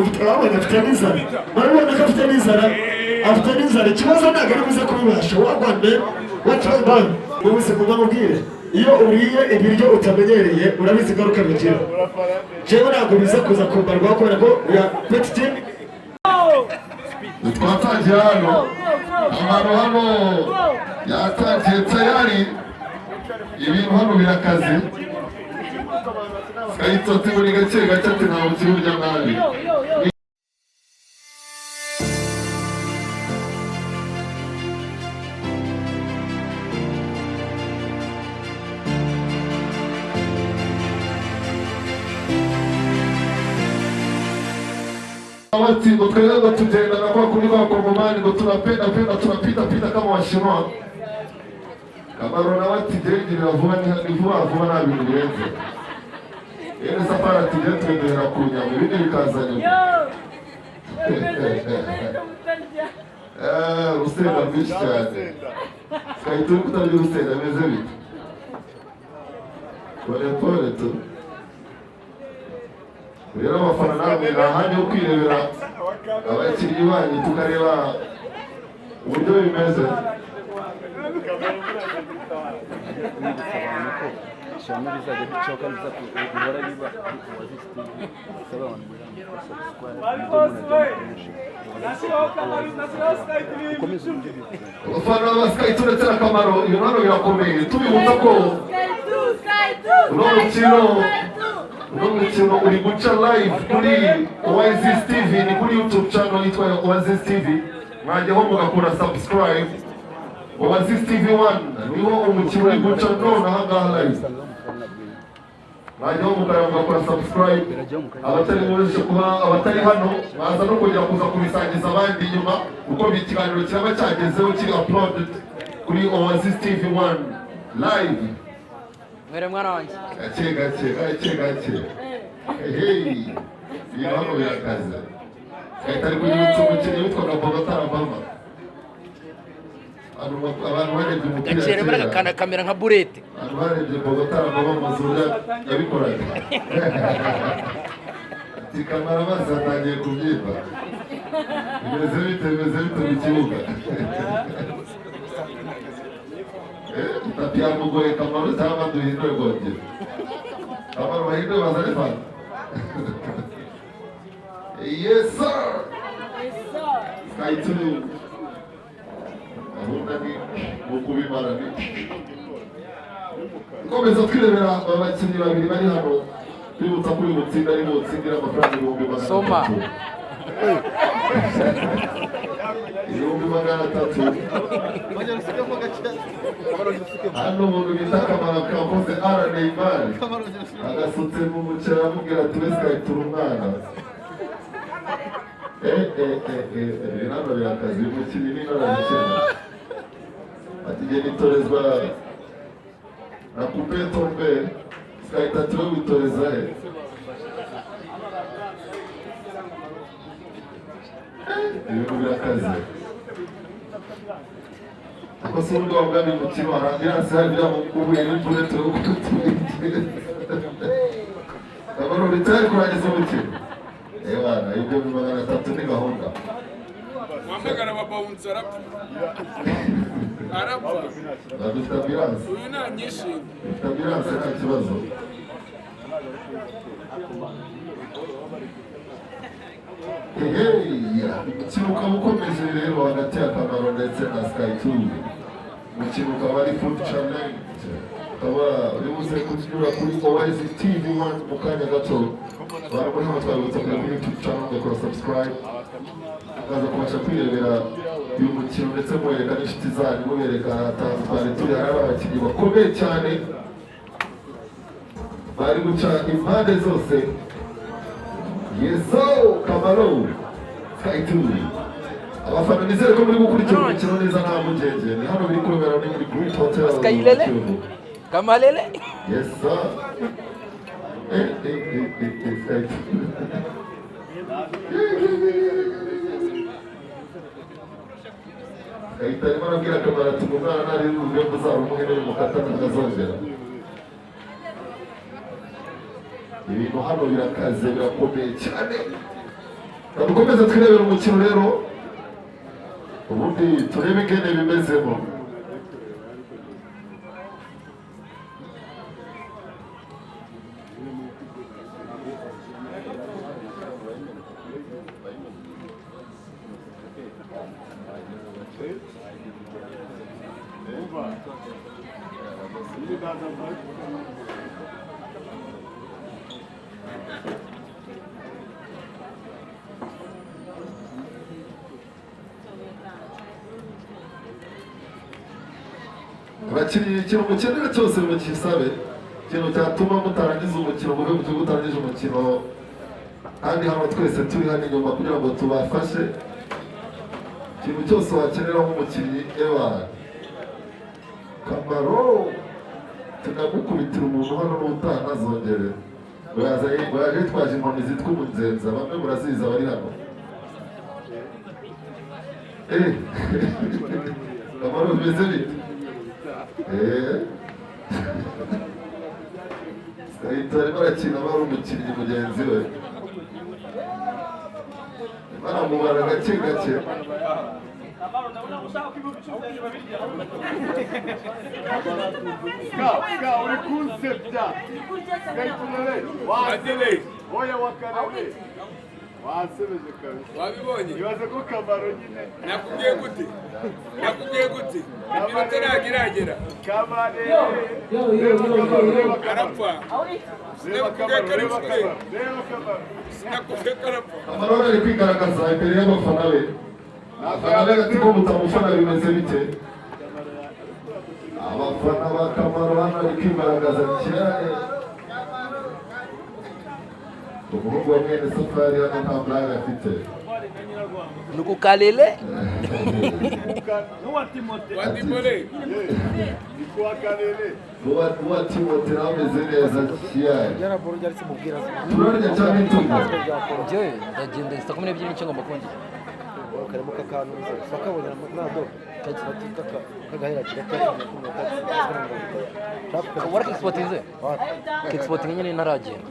Ufite, urabona afite n'inzara, urabona ko afite n'inzara, afite n'inzara. Ikibazo ntabwo ari buze kubibasha. Wagwan man, what man? Mu buzima, mubwire, iyo uriye ibiryo utamenyereye, urabizi ingaruka bigira. Jewe ntabwo biza kuza kumbarwaho kubera ko ya petit team. Twatangiye hano, abantu hano yatangiye tayari, ibintu hano birakaze. Kayitotsi buri gake gake, ati ntabwo ukiri urya nabi. Bati ngo twebwe ngo tugendana kwa kundi kw'Abakongomani, ngo tunapenda penda, tunapita pita kama Washinwa. Kamaro nawe ati gerageza vuba, ni vuba vuba, nta bintu birenze. Rero Safari ati jye twendera ku nyama, ibindi bikaza nyuma. Eh, urusenda rwinshi cyane. Twahita uri kutarya urusenda, bimeze bite? Pole pole tu. Rero abafana namwe ni ahandi ho kwirebera abakinnyi banyu, tukareba uburyo bimeze. Nibutsa abantu ko channel bizajya bicaho kandi bihora biba kuri Oasis TV. Bisaba abantu muri hano subscribe, mujye munajya mukoresha ukomeze uburyo bikunze. Abafana ba Sky ndetse na Kamaro, ibintu hano birakomeye. Tubibutsa ko uno mukino uri guca live kuri Oasis TV, ni kuri YouTube channel yitwa Oasis TV. Mwajyaho mugakora subscribe, Oasis TV 1, niho umukino uri guca none aha ngaha live. Mwajyaho mukareba, mugakora subscribe. Abatari muzi kuba abatari hano, mwaza no kujya kuza kubisangiza abandi inyuma, kuko ikiganiro kiraba cyagezeho, kiri uploaded kuri Oasis TV 1 live. Mwere mwana wanjye. Gake gake gake gake, hey, ibintu hano birakaze. Gahita ari kunyibutsa umukinnyi witwaga Bogota Alabama. Abantu barebye umupira Gacere kera, bagakanda kamera nka burete. Abantu barebye Bogota Alabama, Mazuru yabikoraga, ati Kamara maze atangiye kubyimba. Bimeze bite, bimeze bite mu kibuga? Itapi yamugoye Kamaro, cyangwa duhindure rwongera Kamaro, bahindure bazane fanta. Yes sir, Sky 2, gahunda ni ukubimara, ni dukomeza twirebera aba bakinnyi babiri bari hano. Twibutsa ko uyu mutsinda ari butsindira amafaranga ibihumbi magana Soma. atatu, 300,000. Hano umuntu bita Kamaro kakoze ara Neymar agasutse mu muceri, aramubwira ati wese kayitura umwana. Eh eh eh eh, hano birakaze. Uyu mukinnyi ni inararikena, ati jye nitorezwa na coupe tombe. Sikahita turi witoreza he? Ibintu birakaze. Ako si ubundi wavuga ni umukino hari ambulance hariya uhuye n'imvune, turi ndabona uri tayari kurangiza umukino. Ebana, 300,000 ni gahunda. Muhamagara ababawunzi, arapfa, arapfa. Ba, dufite ambulance. Uyu ntanyishimye. Dufite ambulance, nta kibazo. Hehe, umukino ukaba ukomeje rero hagati ya Kamaro ndetse na Sky 2. Umukino ukaba ari food challenge, ukaba uri buze kunyura kuri Oasis TV 1 mu kanya gato. Abantu muri hano, twabibutsa kujya kuri YouTube channel mugakora subscribe, mukaza kubasha kwirebera uyu mukino, ndetse mubereka n'inshuti zanyu, mubereka ahantu twari turi. Hari abakinnyi bakomeye cyane bari guca impande zose. Yeso Kamaro, Sky 2. Abafana, nizere ko muri gukurikira umukino neza, nta mpungenge. Ni hano biri kubera, ni muri Great Hotel Skylele. Kiyovu. Kamalele. Yes sir. Eh eh eh eh eh, Sky 2. Gahita arimo arabwira Kamaro ati umwana ntari urugendo, uzaba umuhe mukata ntazongera. Ibintu hano birakaze, birakomeye cyane. Dukomeze twirebera umukino rero, ubundi turebe ingene bimezemo. Abakinnyi, ikintu mukenera cyose mukisabe, ikintu cyatuma mutarangiza umukino, muve mu kibuga utarangije umukino. Kandi hano twese turi hano inyuma kugira ngo tubafashe. Ikintu cyose wakenera nk'umukinnyi, ewa Kamaro, tunagukubitira umuntu hano n'ubutaha ntazongere. Ngo yaje yitwaje inkoni zitwa umunzenza, bamwe murazizi abari hano. Kamaro, bimeze bite? Sahita arimo arakina aba ari umukinnyi mugenzi we, baramubara gake gake. Uri kunsebya. Adeleye. Oya wakarebe wansebeje kabisa. Wabibonye? Ibaze ko Kamaro nyine. Nakubwiye gute? Nakubwiye gute? Iminota ntabwo iragera. Kamare. Arapfa. Reba Sinakubwiye ko Kamaro, ari reba mfite. Kamaro, reba Kamaro. Sinakubwiye ko arapfa. Kamaro ari kwigaragaza imbere y'abafana be. Abafana be ati ko mutamufana bimeze bite? Abafana ba Kamaro hano ari kwigaragaza cyane. Umuhungu wa mwene Safari hano nta blague afite. Nukukalele. Wa Dibole. Ni kuwa karere. Uwa Timote nawe ameze neza cyane. Turarya cyane tunywa. Njyewe ndagenda saa 12 n'igice ngomba kongera. Karimo kakanuza bakabonye nado kagahera Wara kexportinze? Kexportinge nyine ntaragenda.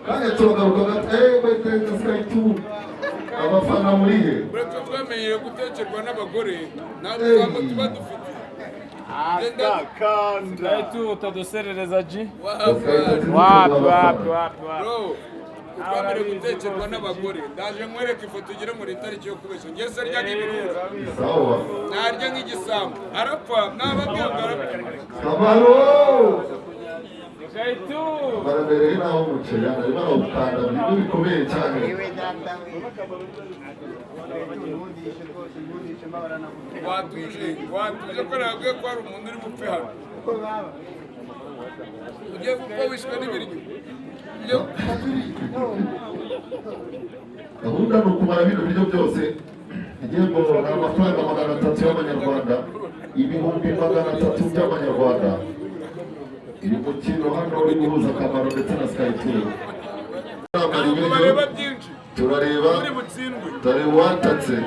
Kandi turagaruka gato, wait, Sky 2. Abafana muri he? Uretse twamenyereye gutekerwa n'abagore, nta rugambo tuba dufite. Kanda. Utaduserereza G. Wapi Wapi wapi wapi. Bro, twamenyereye gutekerwa n'abagore. Ndaje nkwereke ifoto ugire muri itariki yo kubeshya. Njye se rya nk'ibirunga. Sawa. Narya nk'igisambo. Arapfa, nababwiye ngo arapfa. Kamaro! Kaitu. Barabereye naho umuceri hano arimo arawukanda mu biryo bikomeye cyane. Watuje, watuje ko nabwiye ko hari umuntu uri bupfe hano. Ugiye gupfa wishwe n'ibiryo. Ugiye gupfa. Gahunda ni ukumara bino biryo byose. Igihembo ni amafaranga 300 y'amanyarwanda, 300,000 by'amanyarwanda. Uyu mukino hano uri guhuza Kamaro ndetse na Sky 2. Ntabwo bareba byinshi. Turareba, Uri butsindwe. turareba uwatatse.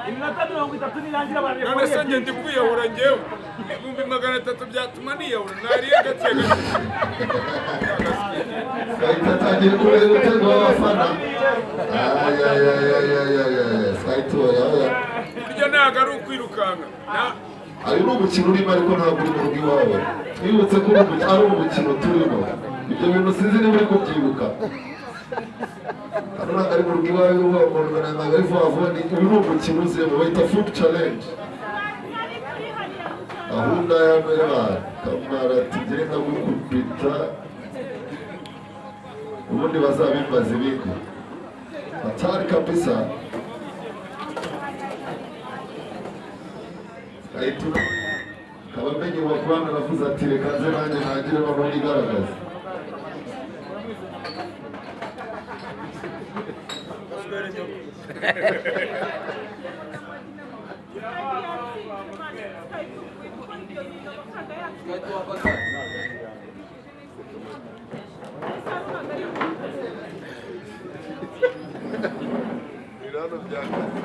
Iminota 30 nirangira None se njye ndi kwiyahura njyewe. 300,000 byatuma niyahura. Nariye gake gake. Sky 2 atangiye kureba umutego w'abafana. Ayayayayayaya, Sky 2 oya. Burya ntabwo ari ukwirukanka. Uyu ni umukino urimo ariko ntabwo uri mu rugo iwawe. Twibutse ko ari umukino turimo. Ibyo bintu sinzi niba uri kubyibuka. Hano ntabwo ari mu rugo iwawe, ubu ntabwo ari vuba vuba, uyu ni umukino uzemo bita food challenge. Gahunda ya mbere Kamara tugenda gukubita, ubundi bazabimbaza ibindi. Hatari kabisa. Ahita akaba amenye uwakurana aravuze ati reka nze nanjye ntangire noneho nigaragaze. Hano byakaze.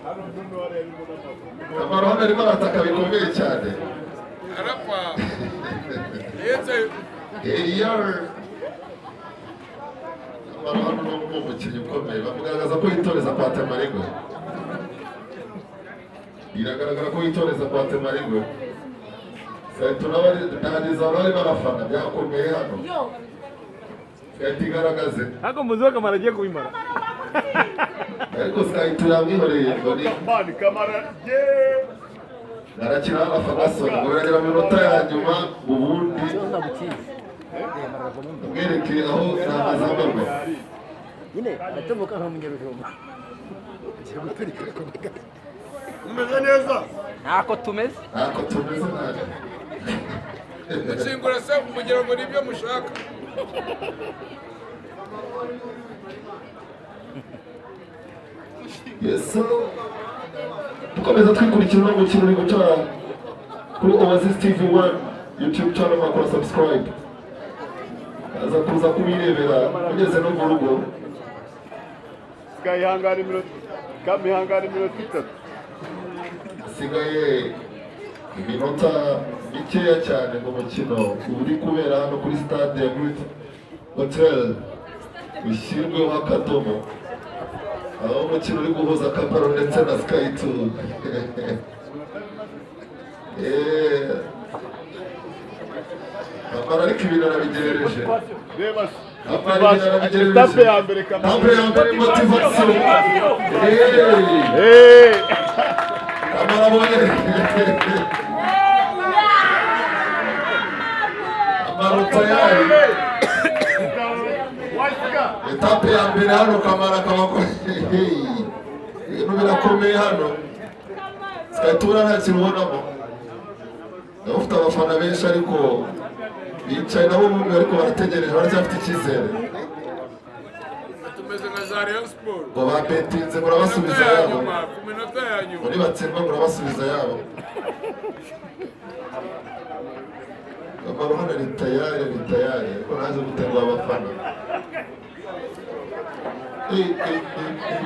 Hano none wareba n'amaguru. Kamaro hano arimo arataka bikomeye cyane. Arapfa ndetse. Eyar Kamaro hano ni umukinnyi ukomeye, bamugaragaza ko yitoreza kwa Temarigwe. Biragaragara ko yitoreza kwa Temarigwe. Nageza bari barafana byakomeye hano. Skype igaragaze. Ntabwo muzi ko Kamara agiye kubimara. Ariko Skype yamwihoreye ngo ni Man, Kamara ye. arakina hano Ferguson ngo biragera mu minota ya nyuma ubundi Ikibazo ntabwo ukizi. Mara aravamo imbere. mwereke aho intama zambarwa. Nyine aratambuka nka munyarujumba. Agiye guturika ariko nagaze. Umeze neza. Ntako tumeze. Ntako tumeze nabi. Gushingura se mugira ngo nibyo mushaka? Yes, dukomeza twikurikira uno mukino uri guca kuri Oasis TV 1 YouTube channel. Mwakora subscribe, aza kuza kubirebera ugeze no mu rugo. Sikayihangana iminota. Kamihangana iminota 3. Hasigaye iminota mikeya cyane ngo umukino uri kubera hano kuri stade ya Great Hotel ushyirweho akadomo, aho umukino uri guhuza Kamaro ndetse na Sky 2. Kamaro ariko ibintu arabigerereje. Reba. Kamaro ibintu arabigerereje. Etape ya mbere, Kamaro. Etape ya mbere, motivation. Kamaro abonye amanota yayo. Wasika. Etape ya mbere hano Kamara akaba ibintu birakomeye hano. Skytura nta kintu ubonamo, nawe ufite abafana benshi ariko bicaye nabo bumwe, ariko barategereje, baracyafite icyizere. Tumeze nka za Rayon Sport. Ngo babetinze murabasubiza Minota ya yabo. nyuma, ku minota ya nyuma. Muri batsindwa murabasubiza yabo. Kamaro hano ari tayari, ari tayari, ariko naje gutenguha abafana. Eh, eh, eh, eh.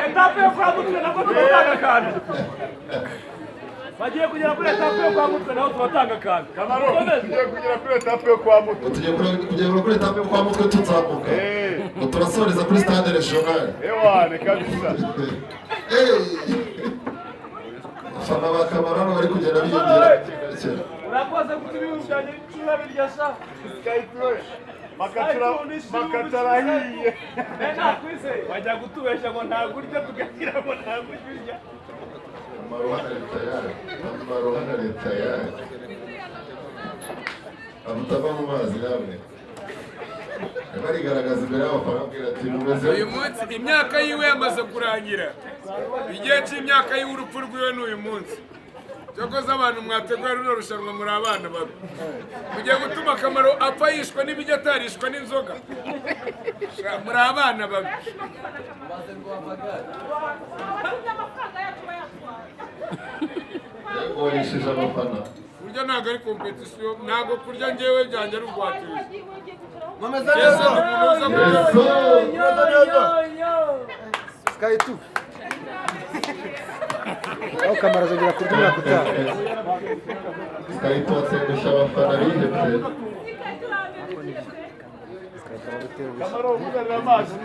Etape yo kwa Mutwe nabwo turatanga akantu. Bagiye kugera kuri etape yo kwa Mutwe, naho turatanga akantu. Kamaro, tugiye kugera kuri etape yo kwa Mutwe. Ngo tugiye kugera kuri etape yo kwa Mutwe tuzamuka. Ngo turasoreza kuri stade regional. Ewane kabisa. Abafana ba Kamaro hano bari kugenda biyongera. Urakoze kuko ibintu byanjye turabirya sha. Skype. Makatura makatura ahiye. Nakwizeye wajya kutubeshya ngo ntabwo urya, tukagira ngo ntabwo urya. Kamaro hano ari tayari, Kamaro hano ari tayari, amutava mu mazi namwe arimo arigaragaza imbere y'abafana, abwira ati mumeze. Uyu munsi imyaka yiwe yamaze kurangira, igihe cy'imyaka yiwe, urupfu rwiwe ni uyu munsi. Cyakoze abantu mwateguye runo rushanwa muri abana babi, mugiye gutuma Akamaro apfa yishwe n'ibijya atarishwe n'inzoga. Sha, muri abana babi. Amafaranga yacu bayatwara. Yagorishije abafana. Kurya ntabwo ari compétition, ntabwo kurya ngewe byanjye ari ugwatiriza. Mumeze Yesu neza. ni umuntu uza kurya. Yesu. Mumeze neza. Sky 2. Aho Kamara azongera kurya umwaka utaha. Sky 2 atengushye abafana bihebye. Kamaro, muzanira amazi.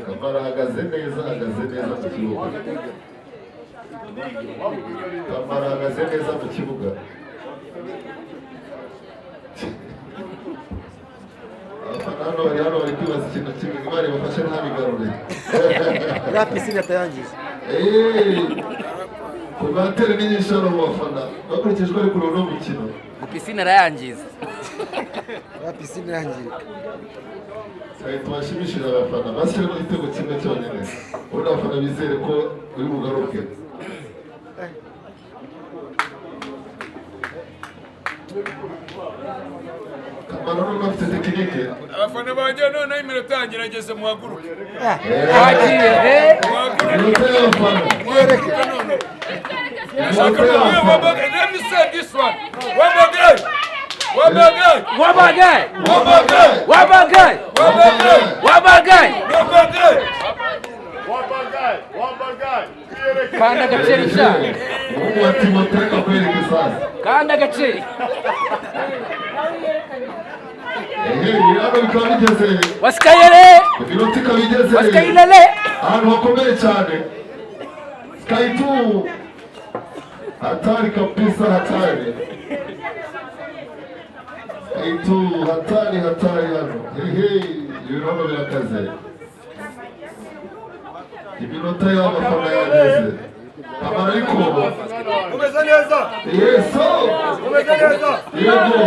Kamara ahagaze neza, ahagaze neza mu kibuga. Kamara ahagaze neza mu kibuga. Abafana hano bari hano bari kwibaza ikintu kimwe: Imana ibafashe ntabigarure. Iriya pisine atayangiza. Kubatera ni nyinshi hano mu bafana bakurikije uko ari kureba uno mukino. Ngo pisine arayangiza. Iriya pisine irangirika. Twari tubashimishije abafana bashyiremo igitego kimwe cyonyine, ubundi abafana bizere ko uri bugaruke. Kamaro nubwo afite technique. Abafana banjye, noneho iminota yanjye irageze, muhaguruke. Wagiye he? Muhaguruke. Iminota y'abafana. Muhaguruke noneho. Ndashaka Iminota y'abafana. Let me see. Say this one. Wabagayi. Wabagayi. Wabagayi. Wabagayi. Wabagayi. Wabagayi. Wabagayi. Wabagayi. Wabagayi, wabagayi. Twiyereke. Kanda agaceri sha. Umuhungu wa Timote akwereka sasa. Kanda agaceri. Ehe, hano bikaba bigeze Wasikayele. iminota ikaba igeze Wasikayilele. ahantu hakomeye cyane. Sky 2 hatari kabisa, hatari. Sky 2 hatari, hatari hano. Hehe, ibintu hano birakaze. Iminota y'abafana yageze. Kamara ariko Umeze neza. Yeso. Umeze neza. Yego.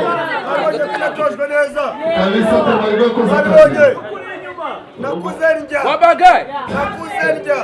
Nabonye ko natojwe neza. Kabisa, Kamara yakoze akazi. Nabonye. Nakuze ndya. Wabagayi. Nakuze ndya.